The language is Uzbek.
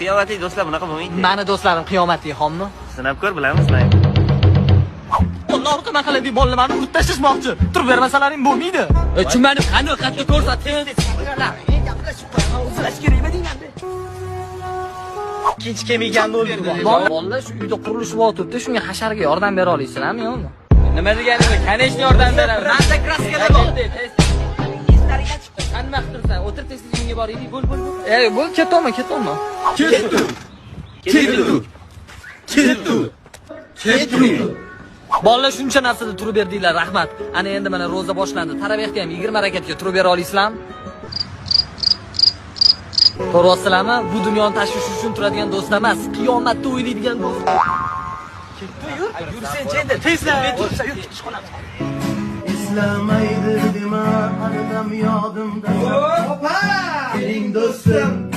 Qiyomatli do'stlar bunaqa bo'lmaydi. Mani do'stlarim qiyomatli, hommi? Sinab ko'r, bilamiz. Bolalar orqa mahalladagi bolalarni urib tashlashmoqchi. Turib bermasalaring bo'lmaydi. Tushunmadim, qani qayerda ko'rsat? Ikkinchi kelmagan bo'ldi. Bolalar shu uyda qurilish bo'lyapti, shunga hasharga yordam bera olasizlarmi, yo'qmi? Nima deganim? Конечно, yordam beraman. Manda kraskalar bor. San nima qilib turibsan? O'tir, tez tez uyingga boraylik. Bo'l, bo'l, bo'l. Ey, bo'l, ketolma, ketolma. Ketdi. Ketdi. Ketdi. Ketdi. Bolalar shuncha narsada turib berdinglar, rahmat. Ana endi mana ro'za boshlandi. Taravihga ham 20 rakatga turib bera olasizlarmi? Ko'ryapsizlarmi? Bu dunyoni tashvishi uchun turadigan do'st emas, qiyomatda o'ylaydigan do'st. Yursen endi tezla. Eslamaydi dema, hali dam yodimda. Keling do'stim.